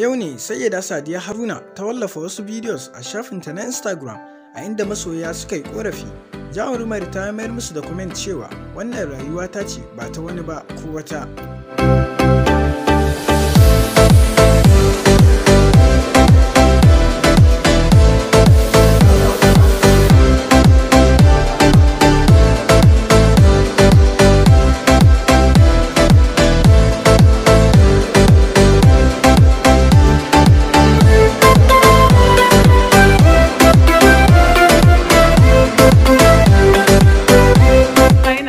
yau ne Sayyada Sadiya Haruna ta wallafa wasu videos a shafinta na Instagram a inda masoya suka yi korafi. Jarumar ta mayar musu da comment cewa wannan rayuwa ta ce ba ta wani ba ko wata.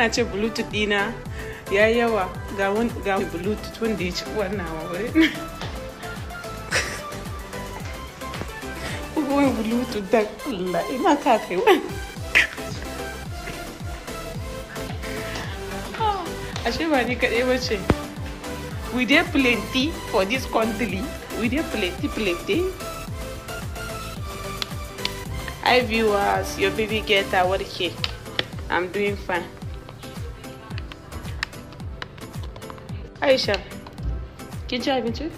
Ina ce bluetooth dina ya yawa ga ga bluetooth wanda ya ci wannan wuri wani bluetooth da Allah ina ka kai wani. Ashe ba ni kaɗai ba ce. We dey plenty for this country, we dey plenty plenty. Hi viewers, your baby get a warke. I'm doing fine. Aisha, kin ci abinci?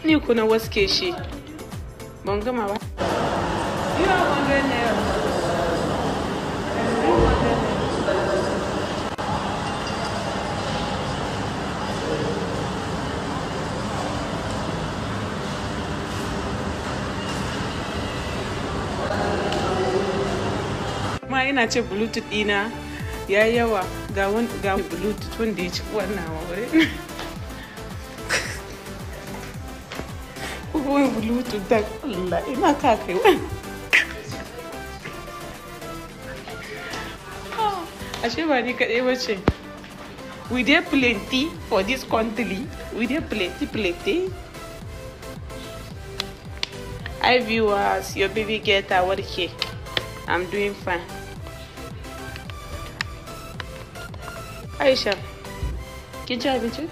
Ni kuna waske shi. Ban gama ba. You have 100 naira. Ma ina ce bluetooth dina ya yawa ga ga bluetooth wanda ya ci wannan wuri wani bluetooth da Allah ina ka kai wani. Ashe ba ni kaɗai ba ce. We dey plenty for this country, we dey plenty plenty. Hi viewers, your baby get a warke. I'm doing fine. Aisha, kin ci abinci?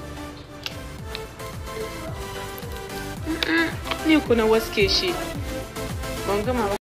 Ni kuna waske shi. Ban gama ba.